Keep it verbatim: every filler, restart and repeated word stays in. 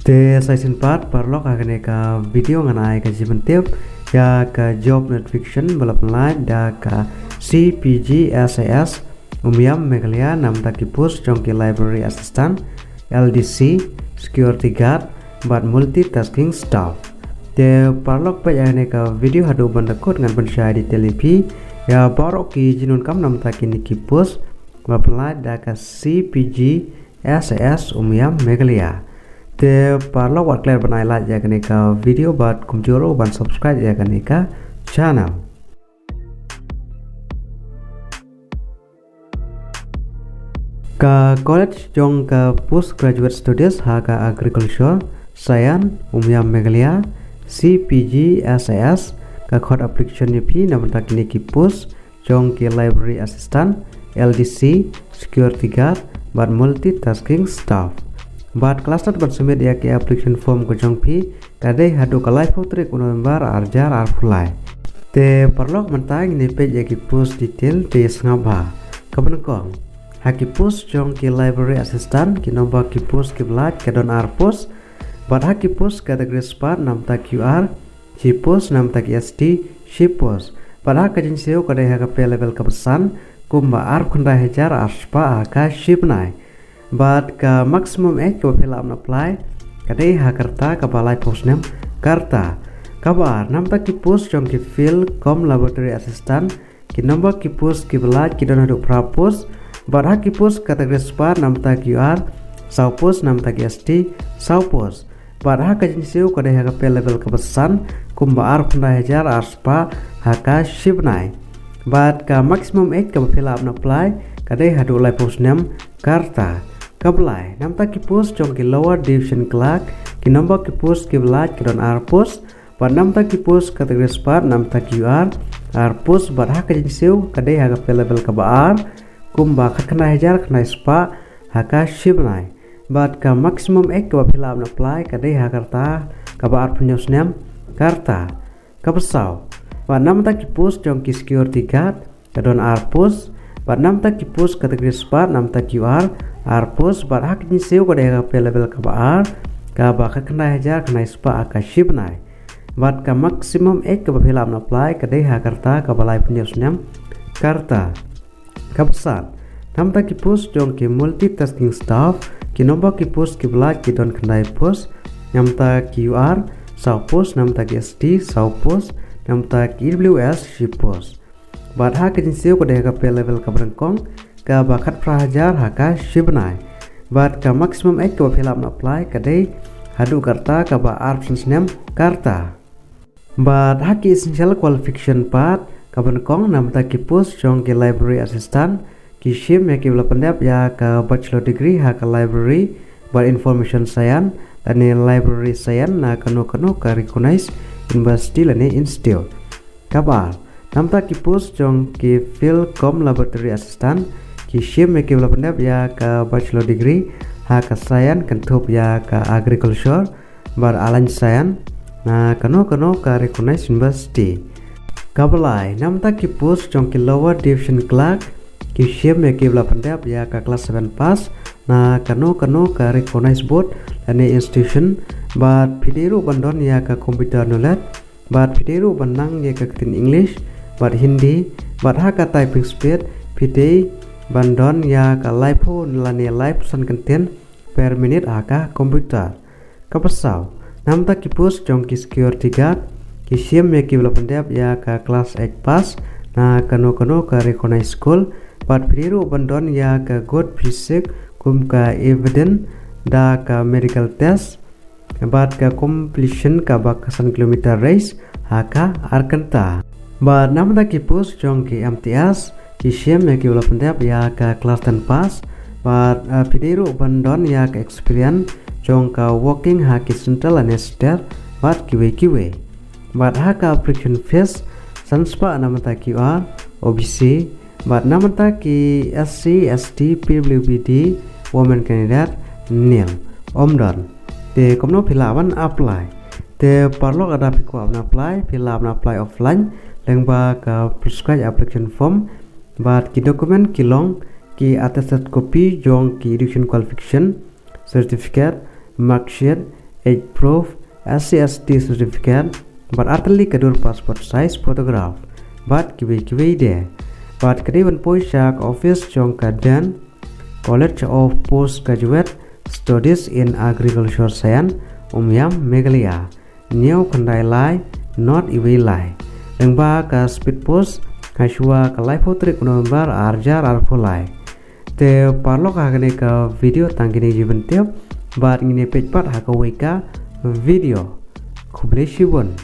Te sa shisien pat paralok, ha kane ka video ngan ai ka jingpyntip ïa ka job notification ba la pynlait da ka C P G S S Umiam Meghalaya, namar ki post jong ki library assistant, L D C, security guard bad multitasking staff. Te paralok, peit ïa kane ka video haduh ban da kut, ngan pynshai detail ïa phi ïa baroh ki jingdonkam namar kine ki post ba la pynlait da ka C P G S S Umiam Meghalaya. Te paralok, wat klet ban ai like ïa kane ka video bad kumjuh ruh ban subscribe ïa kane ka channel. Ka college jong ka postgraduate studies ha ka agriculture, science, Umiam Meghalaya, C P G S S, ka khot application ïa phi namar kine ki post jong ki library assistant, L D C, security guard bad multitasking staff. Bad ka last date ban submit ïa ki application form ka jong phi ka dei haduh ka laiphew tarik u November ar hajar arphew lai. Te paralok, mynta ngin ïa peit ïa ki post detail, te sngap bha. Kaba nyngkong, ha ki post jong ki library assistant, ki nombar ki post kiba lait ka don ar post. Bad ha ki post category spah, namar ki U R, shi post, namar ki S T, shi post. Bad ha ka jingsiew ka dei ha ka pay level kaba san, kumba arphew khyndai hajar ar spah ha ka shi bnai. Bad ka maximum age kaba phi lah ban apply ka dei ha ka rta kaba laiphew snem ka rta. Kaba ar, namar ki post jong ki field cum laboratory assistant, ki nombar ki post kiba lait ki don haduh phra post. Bad ha ki post category spah, namar ki U R, saw post, namar ki S T, saw post. Bad ha ka jingsiew ka dei ha ka pay level kaba san, kumba arphew khyndai hajar ar spah ha ka shi bnai. Bad ka maximum age kaba phi lah ban apply ka dei haduh laiphew snem ka rta. Kaba lai, namar ki post jong ki lower division clerk, ki nombar ki post kiba lait ki don ar post. Bad namar ki post category spah, namar ki U R, ar post. Bad ha ka jingsiew ka dei ha ka pay level kaba ar, kumba khatkhyndai hajar khyndai spah ha ka shi bnai. Bad ka maximum age kaba phi lah ban apply ka dei ha ka rta kaba arphew hynñiew snem ka rta. Kaba saw, bad namar ki post jong ki security guard ka don ar post. Bad namar ki post category spah, namar ki U R, ar post. Bad ha ka jingsiew ka dei ha ka pay level kaba ar, kaba khatkhyndai hajar khyndai spah ha ka shi bnai. Bad ka maximum age kaba phi lah ban apply ka dei ha ka rta kaba laiphew hynñiew snem ka rta. Kaba san, namar ki post jong ki multitasking staff, ki nombar ki post kiba lait ki don khyndai post, namar ki U R, saw post, namar ki S T, saw post, namar ki E W S, shi post. Bad ha ka jingsiew ka dei ha ka pay level kaba nyngkong, kaba khatphra hajar ha ka shi bnai. Bad ka maximum age kaba phi lah ban apply ka dei haduh ka rta kaba arphew san snem ka rta. Bad ha ki essential qualification pat, kaba nyngkong, namar ki post jong ki library assistant, ki shim ïa kiba la pyndep ïa ka bachelor degree ha ka library bad information science lane library science na kano kano ka recognized university lane institute. Kaba ar, namar ki post jong ki field cum laboratory assistant, ki shim ïa kiba la pyndep ïa ka bachelor degree ha ka science kynthup ïa ka agriculture bad allied science na kano kano ka recognized university. Kaba lai, namar ki post jong ki lower division clerk, ki shim ïa kiba la pyndep ïa ka class seven pass na kano kano ka recognized board lane institution. Bad phi dei ruh ban don ïa ka computer knowledge. Bad phi dei ruh ban nang ïa ka ktien English bad Hindi. Bad ha ka typing speed phi dei ban don ïa ka laiphew lane laiphew san kyntien per minute ha ka computer. Kaba saw, namar ki post jong ki security guard, ki shim ïa kiba la pyndep ïa ka class eight pass na kano kano ka recognized school. Bad phi dei ruh ban don ïa ka good physique kum ka evident da ka medical test bad ka completion kaba ka san kilometer race ha ka ar kynta. Bad namar ki post jong ki M T S, ki shim ïa kiba la pyndep ïa ka class ten pass. Bad, ah, phi dei ruh ban don ïa ka experience jong ka working ha ki central lane state bad kiwei kiwei. Bad ha ka application fees, san spah namar ki U R, O B C, bad namar ki S C, S T, P W B D, women candidate, nil, ym don. Te kumno phi lah ban apply? Te paralok, lada phi kwah ban apply, phi lah ban apply offline lyngba ka prescribed application form. Bad ki document ki long ki attested copy jong ki education qualification, certificate, mark sheet, age proof, S C S T certificate, bad artylli ka dur passport size photograph, bad kiwei kiwei de. Bad ka dei ban poi sha ka office jong ka Dean, College of Postgraduate Studies in Agriculture Science, Umiam, Meghalaya, hynñiew khyndai lai, nod iwei lai. Lyngba ka speed post, ha shuwa ka laiphew tarik November, ar hajar arphew lai. Te paralok, ha kane ka video tang kine ki jingpyntip, bad ngin ïa peit pat ha kawei ka video. Khublei shibun.